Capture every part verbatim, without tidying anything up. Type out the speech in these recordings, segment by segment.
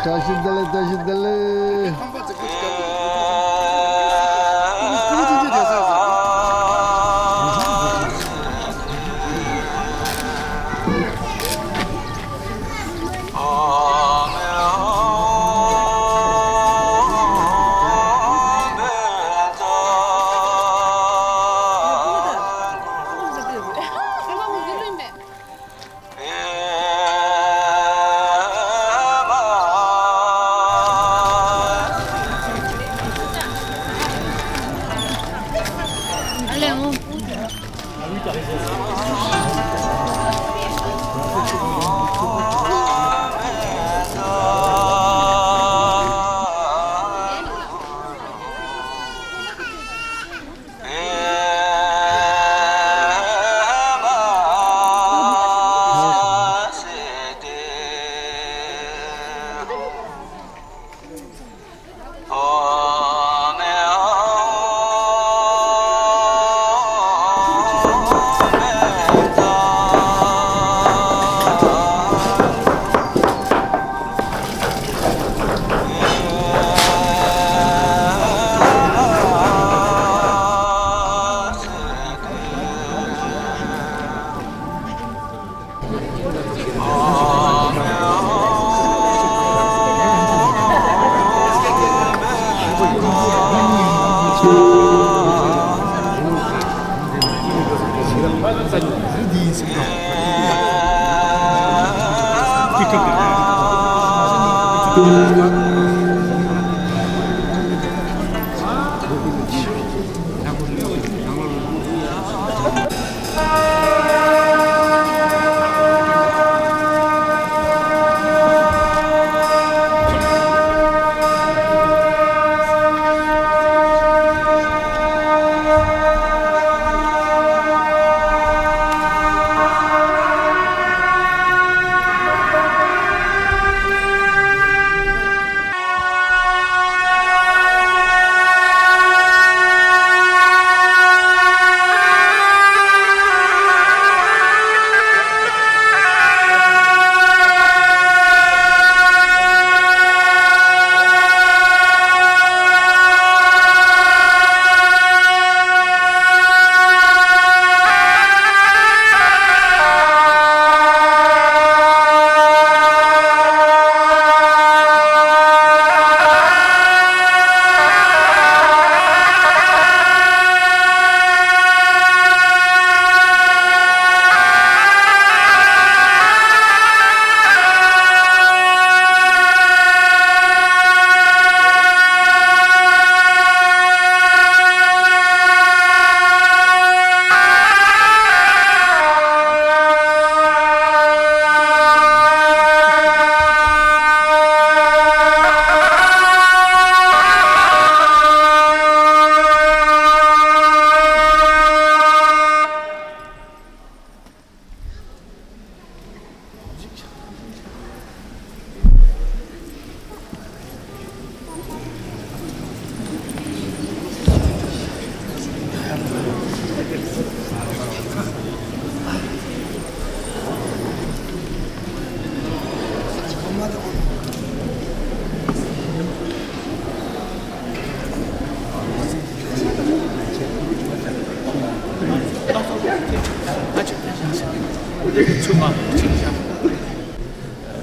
བཀྲ་ཤིས་བདེ་ལེགས། བཀྲ་ཤིས་བདེ་ལེགས།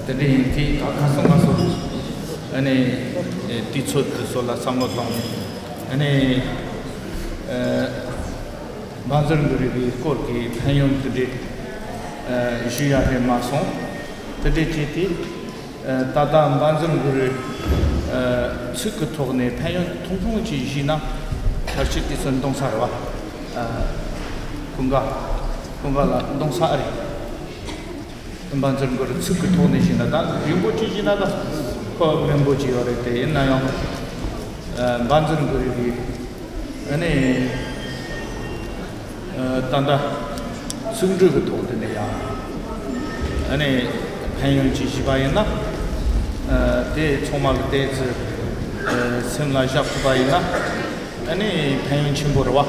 དེ་འདྲ་ཡིན་དུས་ད་ཁ་སང་ང་ཚོ་ཨ་ནི་དུས་ཚོད་དེ་ཚོ་ལ་བསམ་བློ་བཏང་ནས་ཨ་ནི་བང་མཛོད་གུ་རུ་གི་སྐོར་གྱི་ཕན་ཡོན་དེ་འདྲ་ཞུ་ཡ་རེད་མ་སོང་། དེ་འདྲ་བྱས་ཏེ། ད་ལྟ་བང་མཛོད་གུ་རུ་ཚིག་གི་ཐོག་ནས་ཕན་ཡོན་ཐུང་ཐུང་ཅིག་ཞུས་ན། ཕལ་ཆེར་དེ་ཚོ་མཐོང་ས་རེད་བ། ཀུན་དགའ་ཀུན་དགའ་ལགས་མཐོང་ས་ཨ་རེད། བང་མཛོད་གུ་རུ་ཚིག་གི་ཐོག་ནས་ཞུས་ན་ད་རིང་པོ་ཅིག་ཞུས་ན་ད་ཁོ་རིང་པོ་ཅིག་ཡོད་རེད། དེ་ཡིན་ན་ཡང་བང་མཛོད་གུ་རུ་གི་ཨ་ནི། ད་ལྟ་ཚིག་འབྲུ་གི་ཐོག་དེ་ནས་ཡང་ཨ་ནི་ཕན་ཡོན་ཅིག་ཞུས་པ་ཡིན་ན། དེ་ཚང་མ་གི་ཏོག་ཙམ་སེམས་ལ་བཞག་ཐུབ་པ་ཡིན་ན་ཨ་ནི་ཕན་ཡོན་ཆེན་པོ་རེད་བ།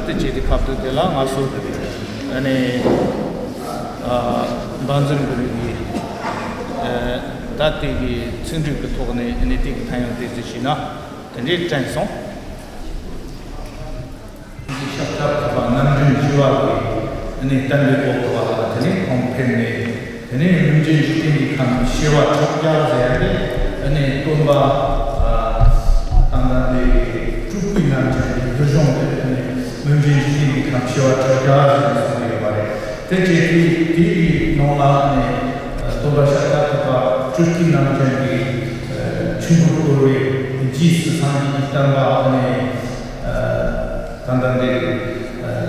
དེ་བྱས་ཏེ་སྐབས་དུས་དེ་ལ་ང་ཚོ་ཨ་ནི་བང་མཛོད་གུ་རུ་གི། ད་དེ་གི་ཚིག་འབྲུ་གི་ཐོག་ནས་ཨ་ནི་དེ་གི་ཐ་སྙད་དེ་ཚོ་ཞུས་ན་དེ་འདྲའི་དྲན་སོང་། ཤཱཀྱ་ཐུབ་པ་རྣམ་འདྲེན་བཞི་པ་གི་ཨ་ནི་བསྟན་པའི་སྐོར་དུ་བ་ལ་དེ་ནས་ཁོང་ཕེབས་ནས། དེ་ནས་སྨིན་བྱེད་འཇིག་རྟེན་གྱི་ཁམས་བྱེ་བ་ཕྲག་བརྒྱ་ཟེར་ཡ་དེ་ཨ་ནི་སྟོན་པ་ཨ་ད་ལྟ་འདི་སྤྲུལ་སྐུའི་རྣམ་འཕྲུལ་གྱི་མདོ་གཞུང་དེ་ཨ་ནི་སྨིན་བྱེད་འཇིག་རྟེན་གྱི་ཁམས་བྱེ་བ་ཕྲག་བརྒྱ་ཟེར་ནས་གསུངས་ཡོད་པ་རེད། དེ་བྱས་དུས་དེའི་ནང་ལ་ཨ་ནི་སྟོན་པ་ཤཱཀྱ་ཐུབ་པ་སྤྲུལ་སྐུའི་རྣམ་འཕྲུལ་གྱི་ཆུ་འགོ་བསྐོར་བའི་རྗེས་སུ་སངས་རྒྱས་ཀྱི་བསྟན་པ་ཨ་ནི། ད་ལྟ་འདི་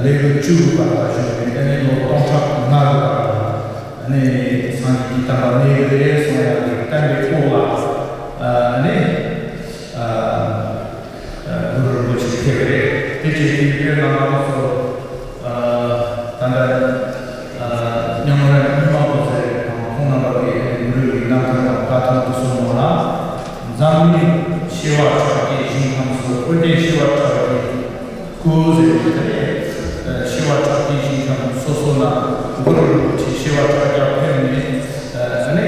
ལེའུ་བཅུ་དགུ་པ་ལ་བྱུང་བའི་དེ་ནས་ལོ་སྟོང་ཕྲག་ལྔ་དགུ་པ་ལ་ནི་སངས་རྒྱས་ཀྱི་བསྟན་པ་གནས་ཀྱི་རེད་གསུང་ཡག་གི་བསྟན་པའི་སྐོར་ལ་ནི་གུ་རུ་རིན་པོ་ཆེ་ཕེབས་པ་རེད། དེ་རྗེས་དེའི་དཔེར་ན་ང་ཚོ་ད་ལྟ་མཉམ་རང་ཉི་མ་པོ་ཟེར་དང་ཁོང་རྣམ་པ་གི་གུ་རུ་གི་རྣམ་ཐར་དང་བཀའ་ཐང་དུ་གསུངས་ནོ་ལ། འཛམ་གླིང་བྱེ་བ་ཕྲག་བརྒྱའི་ཞིང་ཁམས་སུ་ཨོ་རྒྱན་བྱེ་བ་ཕྲག་བརྒྱའི་སྐུ་ཟེར་བའི་དེ་ནས་བྱེ་བ་ཕྲག་བརྒྱའི་ཞིང་ཁམས་སོ་སོ་ན་གུ་རུ་རིན་པོ་ཆེ་བྱེ་བ་ཕྲག་བརྒྱ་ཕེབས་ནས་ཨ་ནི་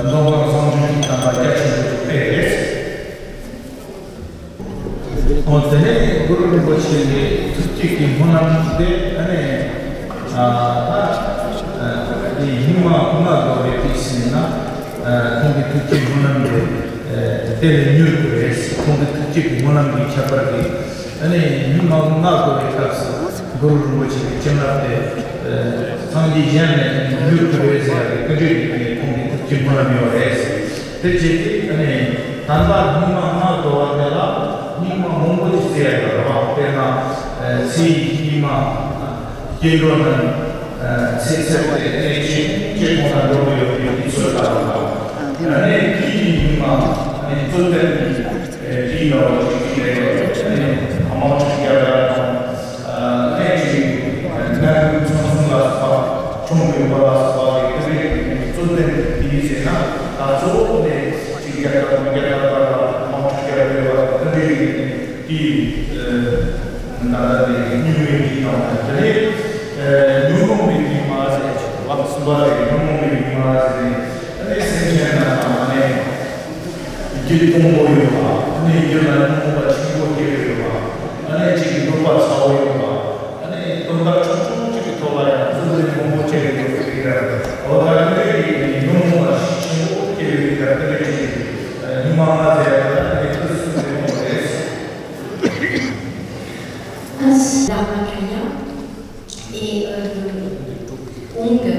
མདོ་སྔགས་བཟང་སྤྱོད་ཀྱི་བསྟན་པ་རྒྱ་ཆེན་པོ་ཞིག་སྤེལ་རེད། འོ་དེ་ནས་གུ་རུ་རིན་པོ་ཆེ་གི་ཐུགས་བསྐྱེད་ཀྱི་སྨོན་ལམ་དེ་ཨ་ནི་ཨ་ད་ཨ་དེ་སྙིགས་མ་ལྔ་བདོ་བའི་དུས་ཟིན་ན་ཨ་ཁོང་གི་ཐུགས་བསྐྱེད་སྨོན་ལམ་དེ་ཨ་དེ་ལས་མྱུར་དུ་རེད། ཁོང་གི་ཐུགས་བསྐྱེད་ཀྱི་སྨོན་ལམ་གྱི་ཁྱད་པར་གྱིས་ཨ་ནི་སྙིགས་མ་ལྔ་བདོ་བའི་སྐབས་སུ་གུ་རུ་རིན་པོ་ཆེ་གི་བྱིན་རླབས་དེ་ཨ་སངས་རྒྱས་གཞན་ལས་མྱུར་དུ་རེད་ཟེར་བའི་བཀའ་འདྲི་ཡིན་པས་ཁོང་གི་ཐུགས་བསྐྱེད་སྨོན་ལམ་ཡོད་རེད། དེ་བྱས་ཏེ་ཨ་ནི་དམ་པ་སྙིགས་མ་ལྔ་བདོ་བ་དེ་ལ་སྙིགས་མ་མང་པོ་ཅིག་བརྩི་ཡ་ཡོད་རེད་བ། དཔེར་ན་ཚེའི་སྙིགས་མ་སྐྱེ་འགྲོ་རྣམས་ཚེ་ཚད་དེ་གནས་ཆེན་ཆེ་གོང་ལ་འགྲོ་གི་ཡོད་པའི་དུས་ཚོད་ལ་རེད་བ། ཨ་ནི་དུས་ཀྱི་སྙིགས་མ་ཨ་ནི་རྩོད་ལྡན་གྱི་དུས་ལ་བ་ཅིག་ཅིག་རེད། ཨ་ནི་དམག་འཁྲུག་རྒྱག་ཡ་དང་། ཨ་ནི་ཅིག་ནད་ཀུན་ཚང་གསུམ་ལ་སོགས་པ་གྲོངས་པའི་འཁོར་ལ་སོགས་པ་གི་དེ་འདྲའི་རྩོད་ལྡན་དེ་ཡིན་ཟེར་ན་ད་གཙོ་བོ་ནི་ཅིག་རྒྱལ་ཁབ་དང་རྒྱལ་ཁབ་བར་ལ་དམག་འཁྲུག་རྒྱག་དགོས་པ་དེ་འདྲའི་རིགས་ནི་དེའི་ད་ལྟ་དེ་སྙིགས་མའི་རིགས་དང་དེ་ནས་ཉོན་མོངས་པའི་རིགས་མ་ཟེར་ཅིག་ལམ་གསུམ་པ་དེ་ཉོན་མོངས་པའི་རིགས་མ་ཟེར་ནས་ཨ་ནི་སེམས་ཅན་རྣམས་ལ་ཨ་ནི། རྒྱུད་སྟོང་པོ་ཡོད་པ། ཨ་ནི་རྒྱུད་ལ་ཉོན་མོངས་པ་ཆེན་པོ་སྐྱེ་ཡོད་པ། ཨ་ནི་གཅིག་གི་འདོད་པ་ཚ་བོ་ཡོད་པ། ཨ་ནི་དོན་དག་ཆུང་ཆུང་གཅིག་གི་ཐོག་ལ་ཡང་རྩོད་ལེན་མང་པོ་བྱེད་ཀྱི་ཡོད་པའི་རིགས་ར། འོ་ད་དེ་འདྲའི་རིགས་ནི་ཉོན་མོངས་པ་ཤུགས་ཆེན་པོ་སྐྱེ་བའི་རིགས་ར། དེ་འདྲའི་ཅིག་ཉི་མ་ལྔ་ཟེར་ཡ་དེ་ལ་དེ་ཁུར་སུ་རེ་མོ་རེད། Ainsi, l'Dharmakaya et euh, le Ong et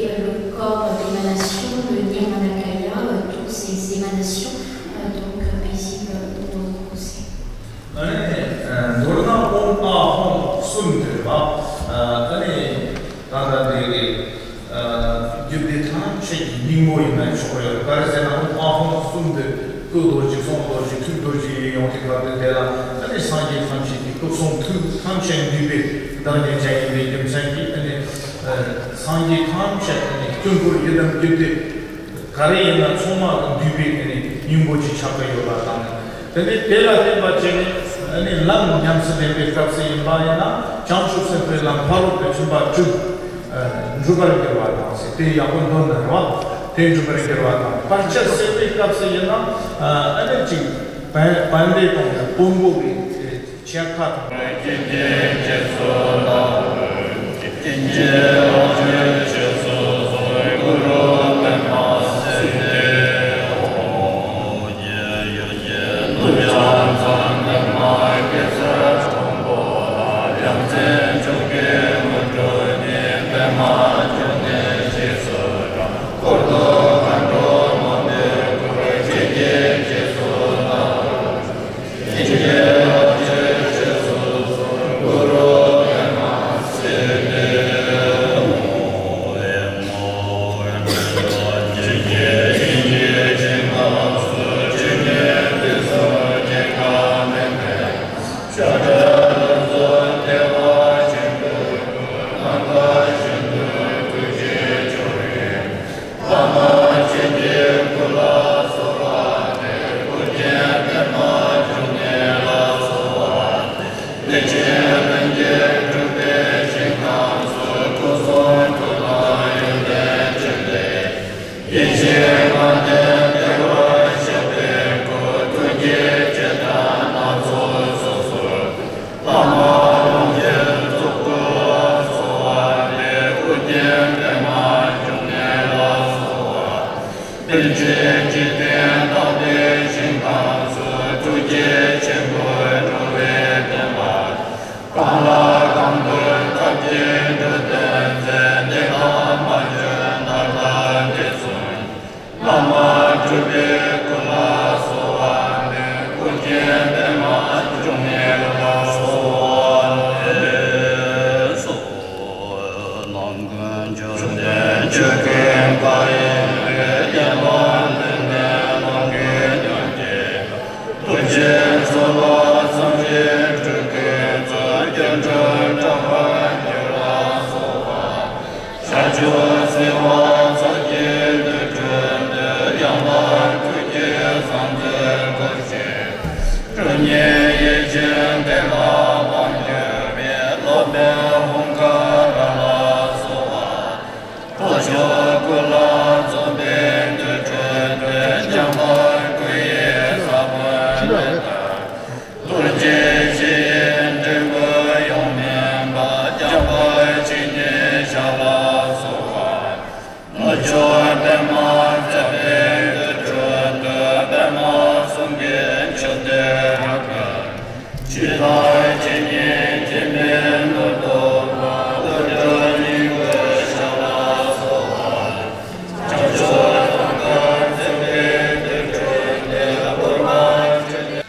euh, le corps d'émanation, le Nirmanakaya, euh, toutes ces émanations euh, donc euh, paisibles ou repoussées. ཨ་ནི་མདོར་ན་ཨོཾ་ཨཱཿཧཱུྃ་གསུམ་དེ་རེད་པ། ཨ་ནི་ད་ལྟ་འདི་གི་རྒྱུད་སྡེ་ཐམས་ཅད་ཀྱི་སྙིང་པོ་ཡིན་ན་ཆོག་ཡོད་རེད། ག་རེ་ཟེར་ན་ཨོཾ་ཨཱཿཧཱུྃ་གསུམ་དེ་སྐུ་རྡོ་རྗེ་གསུང་རྡོ་རྗེ་ཐུགས་རྡོ་རྗེ་ཡིན་ཡོང་གི་སྐབས་དེ་དེ་ལ་ཨ་ནི་སངས་རྒྱས་ཐམས་ཅད་ཀྱི་སྐུ་གསུང་ཐུགས་ཐམས་ཅད་འདུས་པའི་བདག་ཉིད་ཅན་ཡིན་པའི་རྒྱུ་མཚན་གྱིས་ཨ་ནི་སངས་རྒྱས་ཐམས་ཅད་ཨ་ནི་དཀྱིལ་འཁོར་ཡི་དམ་རྒྱུད་སྡེ། ག་རེ་ཡིན་ན་ཚང་མ་འདུས་པའི་དེ་ནི་སྙིང་པོ་ཅིག་ཆགས་ཀྱི་ཡོད་པ་དང་། དེ་ནི་དེ་ལ་བརྟེན་པ་བྱས་ནས་ཨ་ནི་ལམ་ཉམས་སུ་ལེན་པའི་སྐབས་སུ་ཡིན་པ་ཡིན་ན་བྱང་ཆུབ་སེམས་དཔའི་ལམ་ཕ་རོལ་ཏུ་ཕྱིན་པ་དྲུག་འགྲུབ་པར་འགྱུར་བ་དང་ཟེར། དེ་ཡག་པོ་འདོན་ན་རེད་བ། དེ་འགྲུབ་པར་འགྱུར་བ་དང་། བར་ཆད་སེལ་བའི་སྐབས་སུ་ཡིན་ན་ཨ་ནི་ཅིག་བན་བན་དེ་དང་དཔོན་པོ་གི་ཆད་ཁ་དང་། ཆོས་ཀུན་དཀའ་བའི་ཡན་ལག་ལུས་ནས་ལོངས་སྐུའི་ཉམས་ཀྱིས། ཐུགས་རྗེའི་མཚོ་ལ་འཚང་རྒྱ་སྤྲུལ་སྐུའི་མཚོ། སྐྱེ་འགྲོའི་བཀྲག་པ་འགྱུར་ལ་སོགས་པ། བྱ་སྤྱོད་བརྩེ་བ་ཚོགས་ཀྱི་དུར་ཁྲོད་དུ། ཡང་དག་ཐུགས་ཀྱི་ཟང་ཐལ་སྒོ་ཕྱེ། སྒྲུབ་གཉེར་ཡིད་ཅན་བདེ་བླག་ལམ་གྱུར་པའི། སློབ་དཔོན་ཧཱུྃ་ཀ་ར་ལ་སོགས་པ། ཕོ་མཆོག་སྐུ་ལ་འཛོམས་པའི་དུར་ཁྲོད་དུ། འཇམ་དཔལ་སྐུ་ཡི་ས་བོན་ལས་བཏབ། རྡོ་རྗེ་ཞི་བའི་སྤྲིན་ཕུང་ཡོངས་སྨིན་པ། འཇམ་དཔལ་ཇི་སྙེད་ཞབས་ལ་སོགས་པ། ནུབ་ཕྱོགས་པདྨ་བརྩེགས་པའི་དུར་ཁྲོད་དུ། པདྨ་གསུང་གི་མཆོད་རྟེན་རབ་བརྐྱངས། ཇི་ལྟར་ཇི་སྙེད་བྱིན་པའི་ནོར་བུ་དང་། དངོས་གྲུབ་སྙིང་པོའི་ཞབས་ལ་སོགས་པ། བྱང་ཕྱོགས་ཟངས་དཀར་བརྩེགས་པའི་དུར་ཁྲོད་དུ། ཕུར་པ་ཆུ་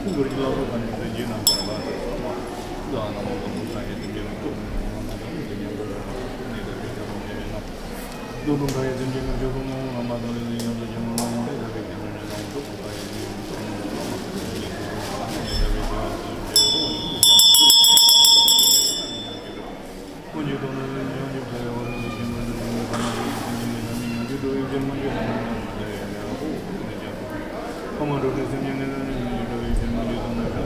ཀུན་རྟོག་གི་བློ་ལྡོག་དང་ནི་རྗེས་གནང་དང་བ་དང་སོགས་མ། ལ་ནང་དུ་མུ་ས་ཡི་དུས་འགྱུར་ཐུག་ནང་དུ་མུ་ས་ཉམས་པ་ནི་ལ་བའི་ཀྱང་མེད་པའི་ནང་། ལོ་ཀུན་ཁ་ཡི་དུས་འགྱུར་ནང་ཆོས་སྐུ་ངོ་བོ་ལ་མ་དང་ལས་ལས་ཡོངས་སུ་གྱུར་ནང་ནི་ལ་བའི་ཀྱང་མེད་པའི་ནང་དུ་མུ་ས་ཡི་དུས་འགྱུར་ཐུག་ནང་དུ་མུ་ས་ཉམས་པ་ནི་ལ་བའི་ཀྱང་མེད་པའི་ནང་།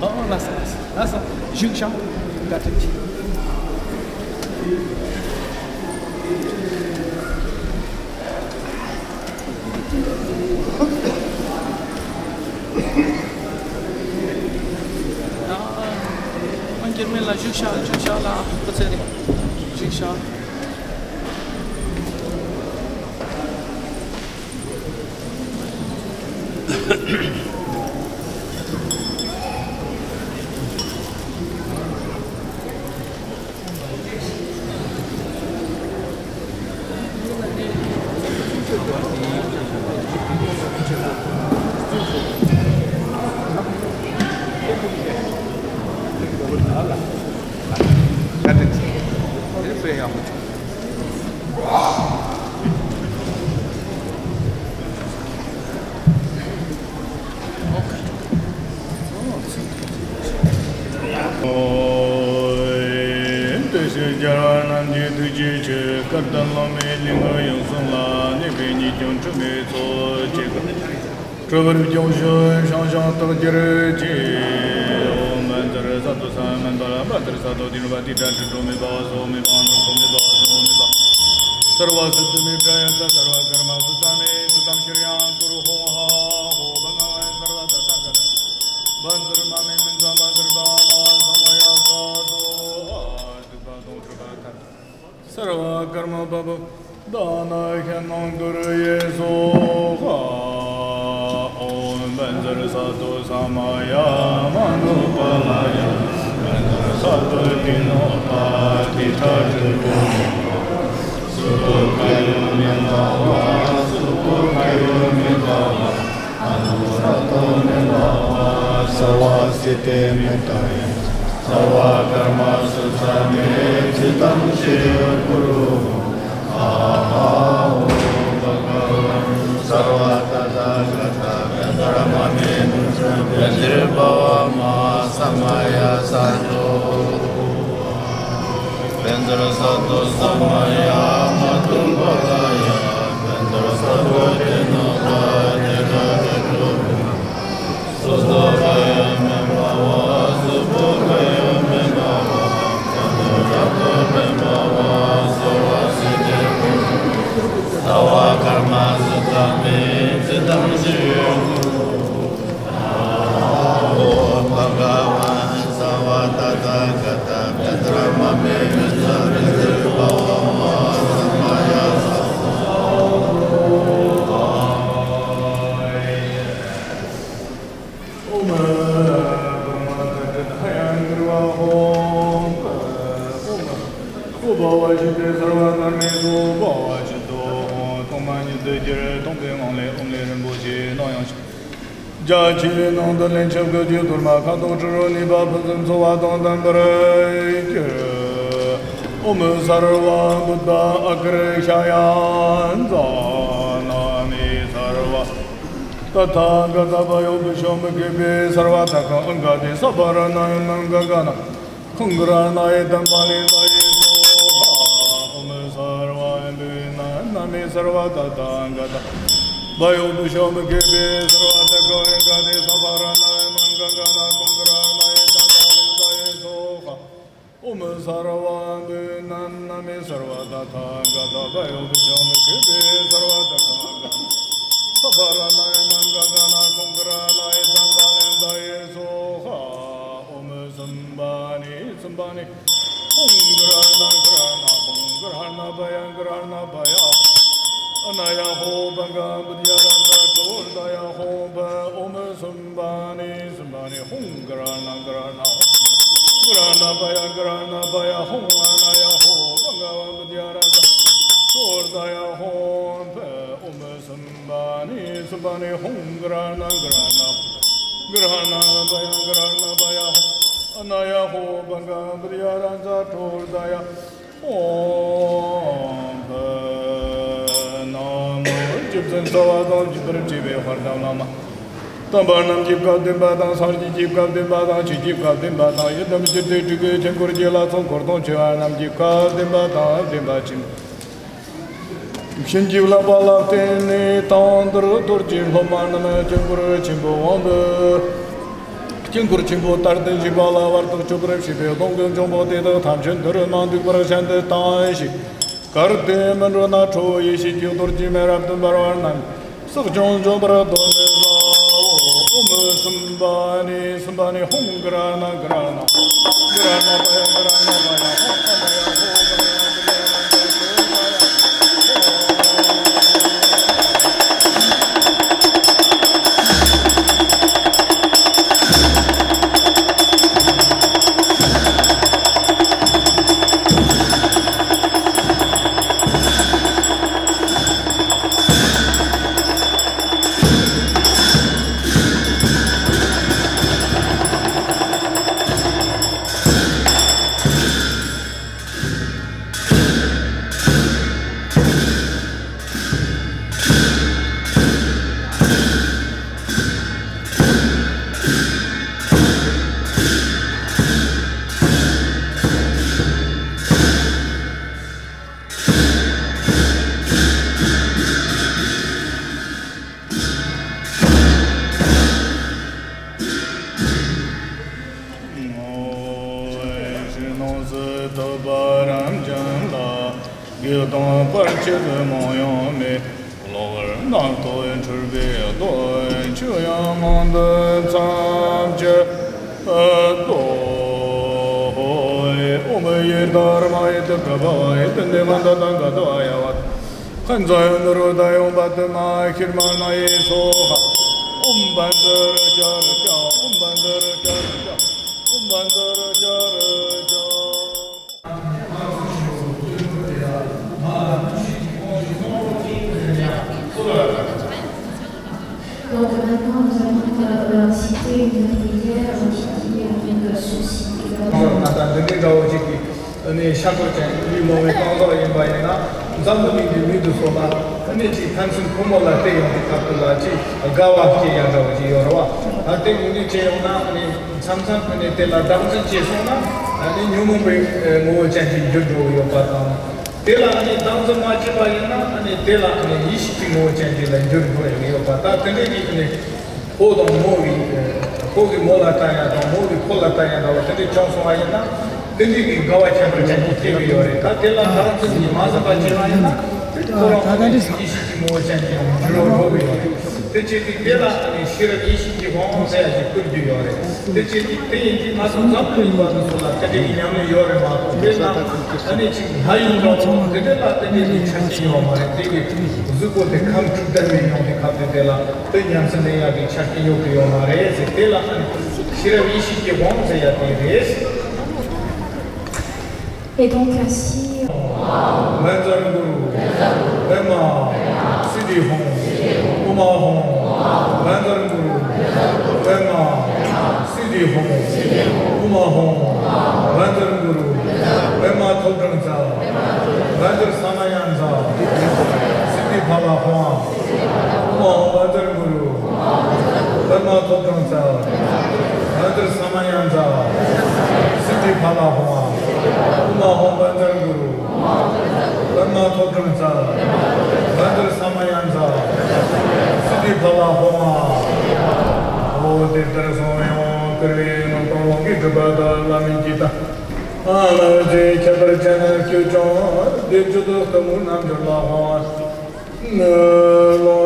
ཨོ་ལགས་སོ། ལགས་སོ། བཞུགས་ཤོག་བཀའ་དྲིན་ཆེ། ཨ་སྐྱེ་དམན་ལགས་བཞུགས་ཤོག་བཞུགས་ཤོག་ལགས། སྐུ་ཚེ་རིང་། བཞུགས་ཤོག་དེ་ཕྱིར་རྒྱལ་བ་རྣམས་ཀྱི་ཐུགས་རྗེའི་ཆུ། སྐལ་ལྡན་བླ་མའི་ལུས་ངག་ཡིད་གསུམ་ལ། ནད་པའི་ཉེས་སྐྱོན་འཁྲུ་མེད་ཚོགས་ཀྱི་སྐུ། འཁྲུལ་པར་སྐྱོང་ཞིང་བྱང་ཞིང་རྟག་གྱུར་ཅིག། ཨོཾ་བཛྲ་སཏྭ་ས་མནྠ་བཛྲ་སཏྭ་ཏི་ནུ་པ་ཏི་ཏྲ་ཏྲི་ཏྲོ་མེ་བྷ་སྭཱ་ཧཱ། མེ་བྷ་ནུ་ཁོ་མེ་བྷ་སྭཱ་ཧཱ། མེ་བྷ། སརྦ་སིདྡྷི་མེ་ཏྲ་ཡ་ཙྪ། སརྦ་ཀརྨ་སུ་ཙ་མེ། ཙིཏྟཾ་ཤྲི་ཡཾ་ཀུ་རུ། ཧཱུྃ་ཧཱ་ཧོ་བྷ་ག་ཝན་སརྦ་ཏ་ཐཱ་ག་ཏ། བཛྲ་མ་མེ་མཉྫ། བཛྲ་བྷ་ཝ་མ་ཧཱ་ས་མ་ཡ་སྭ་དྷུ་ཧཱ། སྡིག་པ་དང་སྒྲིབ་པ་ཐམས་ཅད་སརྦ་ཀརྨ་པཱ་པ་དྷ་ན་ཤ་ནཾ་ཀུ་རུ་ཡེ་སྭཱ་ཧཱ། ཨོཾ་བཛྲ་སཏྭ་ས་མ་ཡ་མ་ནུ་པཱ་ལ་ཡ། བཛྲ་སཏྭ་ཏི་ནུ་པ་ཏི་ཏྲ་ཏྲི་ཏྲོ་མེ་བྷ་སྭཱ་ཧཱ། སུ་དྷོ་ཀ་ཡོ་མེ་བྷ་ཝ། སུ་དྷོ་ཀ་ཡོ་མེ་བྷ་ཝ། ཨ་ནུ་ར་ཏོ་མེ་བྷ་ཝ། སརྦ་སིདྡྷི་མེ་ཏྲ་ཡ། སརྦ་ཀརྨ་སུ་ཙ་མེ། ཙིཏྟཾ་ཤྲི་ཡཾ་ཀུ་རུ། ཧཱུྃ་ཧཱུྃ་ཧོ་བྷ་ག་ཝན་སརྦ་ཏ་ཐཱ་ག་ཏ། བཛྲ་མ་མེ་མཉྫ། བཛྲ་བྷ་ཝ་མ་ཧཱ་ས་མ་ཡ་སྭ་དྷུ་ཧཱ། བཛྲ་སཏྭ་ས་མ་ཡ་མ་ནུ་པཱ་ལ་ཡ། བཛྲ་སཏྭ་ཏི་ནུ་པ་ཏི་ཏྲ་ཏྲི་ཏྲོ་མེ་བྷ་སྭཱ་ཧཱ། སུ་དྷོ་ཀ་ཡོ་མེ་བྷ་ཝ། སུ་དྷོ་ཀ་ཡོ་མེ་བྷ་ཝ། ཨ་ནུ་ར་ཏོ་མེ་བྷ་ཝ། སརྦ་སིདྡྷི་མེ་ཏྲ་ཡ། སརྦ་ཀརྨ་སུ་ཙ་མེ། ཙིཏྟཾ་ཤྲི་ཡཾ་ཀུ་རུ། ཧཱུྃ་ཧཱུྃ་ཧོ་བྷ་ག་ཝན་སརྦ་ཏ་ཐཱ་ག་ཏ། བཛྲ་མ་མེ་མཉྫ། བཛྲ་བྷ་ཝ་མ་ཧཱ་ས་མ་ཡ་སྭ་དྷུ་ཧཱ། ཨོཾ་པདྨ་དང་ཏྲི་ཏི་ཡང་གུ་རུ་བ་ཧོཾ། ཨོཾ། ཨོཾ་བྷ་བ་ཤི་ཏེ་སརྦ་དྷརྨེ་སྭཱ་ཧཱ། བྷ་བ་ཅི་ཏོ་ཧོཾ། ཐོག་མ་ཉིད་དུ་གྱུར། སྟོང་པའི་ངང་ལས་ཨོཾ་ལས་རིན་པོ་ཆེའི་སྣང་ཡང་ཞིང་། རྒྱ་ཆེ་བའི་ནང་དུ་ལན་ཆགས་སྐད་ཅིག་གཏོར་མ་ཁ་དོག་དྲི་རོ་ནུས་པ་ཕུན་སུམ་ཚོགས་པ་དང་ལྡན་པར་གྱུར། ཨོཾ་སརྦ་བུདྡྷ་ཨ་གརྵ་ཡ་ཛྙཱ་ན་མི་སརྦ་ཏ་ཐཱ་ག་ཏ་བྷ་ཡོ་བི་ཤྭ་མི་ཁེ་བི་སརྦ་ཏ་ཀ་ཨང་ག་ཏེ་སྦྷ་ར་ཎཱ་ཡ་མཉྫ་ག་ན་ཁཾ་ཀྲྀ་ཎཱ་ཡེ་དམ་པཱ་ལི་ཏཱ་ཡེ་སྭཱ་ཧཱ། ཨོཾ་སརྦ་བུདྡྷ་ན་མི་སརྦ་ཏ་ཐཱ་ག་ཏ་བྷ་ཡོ་བི་ཤྭ་མི་ཁེ་བི་སརྦ་ཏ་ཀ་ཨང་ག་ཏེ་སྦྷ་ར་ཎཱ་ཡ་མཉྫ་ག་ན་ཁཾ་ཀྲྀ་ཎཱ་ཡེ་དམ་པཱ་ལི་ཏཱ་ཡེ་སྭཱ་ཧཱ། ཨོཾ་སརྦ་བུདྡྷ་ན་མི་སརྦ་ཏ་ཐཱ་ག་ཏ་བྷ་ཡོ་བི་ཤྭ་མི་ཁེ་བི་སརྦ་ཏ་ཀ་ཨང་ག་ཏེ་སྦྷ་ར་ཎཱ་ཡ་མཉྫ་ག་ན་ཁཾ་ཀྲྀ་ཎཱ་ཡེ་དམ་པཱ་ལི་ཏཱ་ཡེ་སྭཱ་ཧཱ། ཨོཾ་སུམྦྷ་ནི་སུམྦྷ་ནི་ཧཱུྃ་ཀྲྀ་ཎ་ཀྲྀ་ཎ་ཧཱུྃ། ཀྲྀ་ཧ་ཎ་བྷ་ཡ་ཀྲྀ་ཧ་ཎ་བྷ་ཡ་ཧཱུྃ། ཨ་ན་ཡ་ཧོ་བྷ་ག་བུདྡྷ་ཡ་རཱ་ཛ་ཀྲོ་ཌ་ཡ་ཧོ་བྷ། ཨོཾ་སུམྦྷ་ནི་སུམྦྷ་ནི་ཧཱུྃ་ཀྲྀ་ཎ་ཀྲྀ་ཎ་ཧཱུྃ། ཀྲྀ་ཧ་ཎ་བྷ་ཡ་ཀྲྀ་ཧ་ཎ་བྷ་ཡ་ཧཱུྃ། ཨ་ན་ཡ་ཧོ་བྷ་ག་བུདྡྷ་ཡ་རཱ་ཛ་ཀྲོ་ཌ་ཡ་ཧོ་བྷ། ཨོཾ་སུམྦྷ་ནི་སུམྦྷ་ནི་ཧཱུྃ་ཀྲྀ་ཎ་ཀྲྀ་ཎ་ཧཱུྃ། ཀྲྀ་ཧ་ཎ་བྷ་ཡ་ཀྲྀ་ཧ་ཎ་བྷ་ཡ་ཧཱུྃ། ཨ་ན་ཡ་ཧོ་བྷ་ག་བུདྡྷ་ཡ་རཱ་ཛ་ཀྲོ་ཌ་ཡ་ཧོ་བྷ། ན་མོ། རྗེ་བཙུན་རྩ་བ་དང་བརྒྱུད་པར་བཅས་པའི་དཔལ་ལྡན་བླ་མ་དམ་པ་རྣམས་ཀྱི་བཀའ་བདེན་པ་དང་། སངས་རྒྱས་ཀྱི་བཀའ་བདེན་པ་དང་། ཆོས་ཀྱི་བཀའ་བདེན་པ་དང་། ཡི་དམ་སྤྱི་དང་སྤྲུལ་སྐུའི་དཀྱིལ་འཁོར་གྱི་ལྷ་ཚོགས་འཁོར་དང་བཅས་པ་རྣམས་ཀྱི་བཀའ་བདེན་པ་དང་བདེན་པ་ཆེན་པོ་བྱིན་གྱིས་བརླབས་པ་ལ་བརྟེན་ནས་དང་འདིར་རྡོ་རྗེ་སློབ་མ་རྣམས་དཀྱིལ་འཁོར་ཆེན་པོའི་དབང་དུ། དཀྱིལ་འཁོར་ཆེན་པོ་དར་ལྡན་བཞི་པ་ལ་བར་དུ་གཅོད་པར་བྱེད་པའི་གདོན་བགེགས་འབྱུང་པོ་དེ་དག་ཐམས་ཅད་འདིར་མ་འདུག་པར་གཞན་དུ་བཏང་ཞིང་། གལ་ཏེ་མི་འགྲོ་ན་ཁྲོ་བོ་ཡེ་ཤེས་ཀྱི་རྡོ་རྗེ་མེ་རབ་ཏུ་འབར་བ་རྣམས་བསྲེགས་ཀྱང་འཇོམས་པར་གདོན་མི་ཟའོ། ཨོཾ་སུམྦྷ་ནི་སུམྦྷ་ནི་ཧཱུྃ་ཀྲྀ་ཧ་ཎ་ཀྲྀ་ཧ་ཎ་ཀྲྀ་ཧ་ཎ་བྷ་ཡ་ཀྲྀ་ཧ་ཎ་བྷ་ཡ་ཧཱུྃ། ཨ་ན་ཡ་ཧོ་བྷ་ཡ་ཀྲྀ་ཧ་ཎ་ཀྲྀ་ཧ་ཎ་ཀྲྀ་ཧ་ཎ་ཀྲྀ་ཧ་ཎ་བྷ་ཡ། ཕྱི་ནང་གསུམ་ཐུབ་པ་རབ་འབྱམས་ལ། སྒེག་དང་བར་ཆད་མང་ཡང་མེད། གློ་བུར་རྣམ་རྟོག་འཁྲུལ་པའི་རྡོ། ཆོས་དབྱིངས་ངང་དུ་མཚམས་སྦྱར་ཏོ། ཨོཾ་ཡེ་དྷརྨཱ་ཡེ་ཏུ་པྲ་བྷ་ཝཱ་ཡེ་ཏུ་ནི་བྷ་དྷ་ཏ་ག་ཏོ་ཨ་ཡ་ཝ། ཁ་ཛ་ཡ་ནུ་རོ་ད་ཡོང་པ་དུ་མ་ཤིར་མ་ན་ཡེ་སོ་ཧ། ཨོཾ་བཛྲ་ཤ་ར་ཤ། ཨོཾ་བཛྲ་ཤ་ར་ཤ། ཨོཾ་བཛྲ་ཤ་ར་ཤ། Donc maintenant, nous allons, euh, euh, citer une prière, euh, qui, qui est en fait, euh, suscitée. ད་ལྟ་འདི་འདྲའི་འདྲ་བོ་ཅིག་གི་ཨ་ནི་ཤར་སྐོར་ཅན་ལུས་མང་བའི་རྐང་འཛག་ཡིན་པ་ཡིན་ན། འཛམ་བུ་གླིང་གི་མི་དེ་ཚོ་ལ་ཨ་ནི་ཅིག་ཕན་ཚུན་ཕོ་མོ་ལ་བལྟས་ཡོང་དུས་སྐབས་དེ་ལ་ཅིག་དགའ་བ་སྐྱེ་ཡ་འདྲ་བོ་ཅིག་ཡོད་རེད་བ། ད་དེ་ངོས་འཛིན་བྱས་ཡོང་ན་ཨ་ནི་མཚམས་མཚམས་ཨ་ནི་དེ་ལ་བདག་འཛིན་བྱས་སོང་ན་ཨ་ནི་ཉོན་མོངས་པའི་ངོ་བོ་ཅན་ཅིག་འགྱུར་འགྲོ་གི་ཡོད་པ་དང་། དེ་ལ་ཨ་ནི་བདག་འཛིན་མ་བྱས་པ་ཡིན་ན་ཨ་ནི་དེ་ལ་ཨ་ནི་ཡེ་ཤེས་ཀྱི་ངོ་བོ་ཅན་ཅིག་ལ་འགྱུར་འགྲོ་ཡི་ཡོད་པ། ད་དེ་འདྲའི་གི་ཨ་ནི་ཕོ་དང་མོ་གི་ཕོ་གི་མོ་ལ་ལྟ་ཡ་དང་མོ་གི་ཕོ་ལ་ལྟ་ཡ་འདྲ་བ་དེ་འདྲའི་བྱུང་སོང་བ་ཡིན་ན། དེ་འདྲའི་གི་དགའ་བ་ཁྱད་པར་ཅན་ཅིག་སྐྱེ་གི་ཡོད་རེད། ད་དེ་ལ་བདག་འཛིན་གྱིས་མ་བཟོད་པ་བྱས་པ་ཡིན་ན་དེ་ཁོ་རང་ཨ་ནི་ཡེ་ཤེས་ཀྱི་ངོ་བོ་ཅན་ཅིག་ཡང་འགྱུར་བ་འགྲོ་གི་ཡོད་རེད། དེ་བྱེད་དུས་དེ་ལ་ཨ་ནི་ཤེས་རབ་ཡེ་ཤེས་ཀྱི་དབང་ཟེར་ཡ་ཞིག་བསྐུར་རྒྱུ་ཡོད་རེད། དེ་བྱེད་དུས་དེ་ཡིན་དུས་ང་ཚོ་འཛམ་བུ་གླིང་པ་དེ་ཚོ་ལ་དེ་འདྲའི་གི་ཉམས་ལེན་ཡོད་རེད་མ་གཏོགས། དཔེར་ན་ཨ་ནི་ཅིག་ལྷ་ཡུལ་འདྲ་བོ་དེ་འདྲ་ལ་དེ་འདྲའི་གི་ཆ་རྐྱེན་ཡོད་མ་རེད། དེ་གི་གཟུགས་པོ་དེ་ཁམས་དྲུག་ལྡན་མའི་ཡོང་དུས་སྐབས་དེ་དེ་ལ་དེ་ཉམས་སུ་ལེན་ཡག་གི་ཆ་རྐྱེན་ཡོད་གི་ཡོད་མ་རེད་ཟེར། དེ་ལ་ཨ་ནི་ཤེས་རབ་ཡེ་ཤེས་ཀྱི་དབང་ཟེར་ཡ་དེ་རེད། Et donc ainsi, བཛྲ་གུ་རུ། པདྨ། སིདྡྷི་ཧཱུྃ། ཨོཾ་ཨཱཿཧཱུྃ། བཛྲ་གུ་རུ། པདྨ། སིདྡྷི་ཧཱུྃ། ཨོཾ་ཨཱཿཧཱུྃ། བཛྲ་གུ་རུ། པདྨ་ཐོད་ཕྲེང་རྩལ། བཛྲ་ས་མ་ཡ་རྩལ། སིདྡྷི་ཕ་ལ་ཧཱུྃ། ཨོཾ་ཨཱཿཧཱུྃ་བཛྲ་གུ་རུ། པདྨ་ཐོད་ཕྲེང་རྩལ། བཛྲ་ས་མ་ཡ་རྩལ། སིདྡྷི་ཕ་ལ་ཧཱུྃ། ཨོཾ་ཨཱཿཧཱུྃ་བཛྲ་གུ་རུ། པདྨ་ཐོད་ཕྲེང་རྩལ། བཛྲ་ས་མ་ཡ་རྩལ། སིདྡྷི་ཕ་ལ་ཧཱུྃ། འོ་དེ་ལྟར་གསུངས་ཡང་བསྐུར་བའི་ངག་དང་ལོངས་སྐུའི་སྒྲུབ་པ་དང་བླ་མའི་གི་དང་། ཨ་ལ་ཅེ་ཁྱད་པར་ཅན་ནི་ཁྱོད་ཀྱང་དེ་བཅུ་དུ་གཏུམ་མོའི་རྣལ་འབྱོར་ལ་དབང་བ་ནི་ལོ།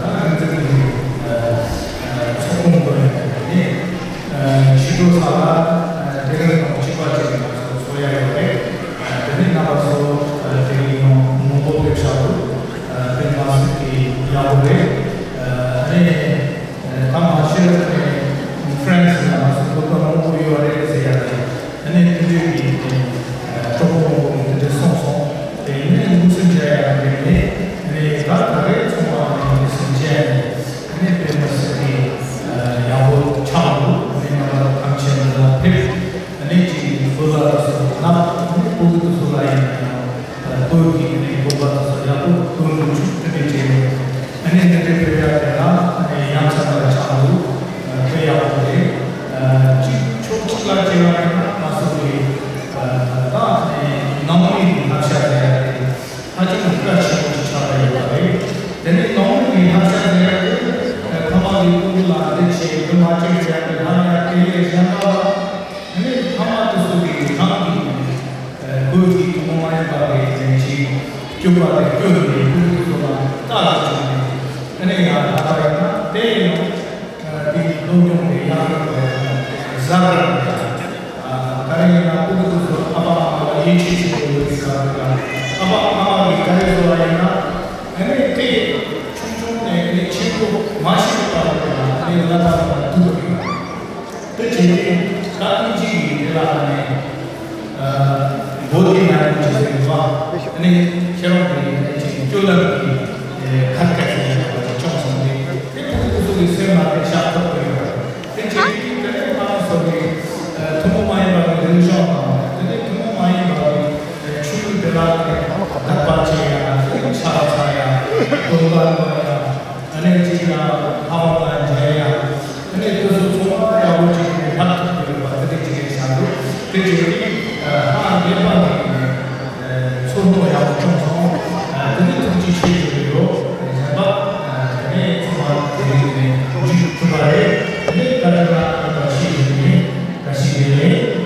ཨ་ད་རིང་ཚོགས་ཁོངས་པ་ཡིན་ནས་ཕྱི་དྲོ་ཚང་མ་དེ་རིང་དང་གཅིག་པ་བྱས་ནས་ང་ཚོ་ཚོགས་ཡ་ཡོད་རེད། དེ་ནས་རྣམ་པ་ཚོ་དེ་རིང་ཡང་མང་པོ་ཕེབས་ཤག་འདུག་དེ་མ་ཟད་ཀྱི་ཡག་པོ་རེད། ཨ་ནི་ད་མ་ཤེས་ནས་ཧྥ་རན་སི་ལ་ང་ཚོ་སློབ་གྲྭ་མང་པོ་ཡོད་རེད་ཟེར་ཡ་རེད། ཨ་ནི་དེ་འདྲའི་གི་གྲོགས་པོ་མང་པོ་གི་དེ་འདྲ་གསུངས་སོང་། དེ་ཡིན་ནའི་ངོས་འཛིན་བྱས་ཡ་རེད་ནས་ཨ་ནི་ད་ད་རེས་ཚང་མ་ངོས་འཛིན་བྱས་ནས། ཨ་ནི་དཔེ་མི་སྲིད་པའི་ཡག་པོ་ཆགས་འདུག་གཟབ་ར་ད་རེས་ཡིན་ན་ཕྲུ་གུ་ཚོ་ཨ་ཕ་ཨ་མ་ལ་ཡིད་ཆེས་བྱེད་དགོས་ཡོད་པའི་སྐབས་ལ་ཨ་ཕ་ཨ་མ་གིས་ག་རེ་བཟོ་བ་ཡིན་ན་ཨ་ནི་དེ་ཆུང་ཆུང་ནས་ནི་ཆེན་པོ་མ་བྱས་པའི་བར་དུ་ལ་ཨ་ནི་ལ་ད་ལ་ཐུག་གི་ཡོད། དེ་བྱས་ཏེ་ད་ཐེངས་གཅིག་གིས་དེ་ལ་ཨ་ནི་འགོ་དེ་ན་ཡང་ཅི་ཟེར་བ་ཨ་ནི་ཁྱེད་རང་གི་ཨ་ནི་ཅིག་སྤྱོད་ལམ་གྱི་ཁ་སྐད་ཟེར་ཡག་པ་ཅིག་བྱུང་སོང་སྟེ་དེ་ཕྲུ་གུ་ཚོ་གི་སེམས་ལ་དེ་ཤ་ཐུག་གི་ཡོད། དེ་བྱས་ཏེ་དེ་ནས་ང་རང་ཚོ་གི་ཐུན་མོང་མ་ཡིན་པ་གི་རིག་གཞུང་དང་དེ་ནས་ཐུན་མོང་མ་ཡིན་པ་གི་ཆོས་ལུགས་དེ་ལ་དེ་དད་པ་བྱེད་ཡ་ཆ་ལ་ཚ་ཡ་སྟོན་པ་འདོན་ཡ་ཨ་ནེ་གཅིག་ལ་ལྷ་ཁང་ལ་མཇལ་ཡ་ཨ་ནེ་དེ་ཚོ་ཚང་མ་ཡག་པོ་ཅིག་ནས་ལྷག་ཐུབ་ཀྱི་ཡོད་པ་དེ་འདྲ་ཅིག་ཡིན་ཤག་འདུག་དེ་བྱས་ཏེ་ཨ་ངེས་པ་ནས་ཚོར་སྣང་ཡག་པོ་བྱུང་སོང་། དེ་ནས་ཐུགས་རྗེ་ཆེ་ཞུ་གི་ཡོད། གཞན་པ་དེ་ནས་ཚང་མ་དེ་རིང་ནས་མཇུག་གྲུབ་པ་རེད། དེ་ནས་བཀའ་དྲིན་ལ་ཕན་པ་ཞིག་ཞུ་ནས་བཀྲ་ཤིས་བདེ་ལེགས།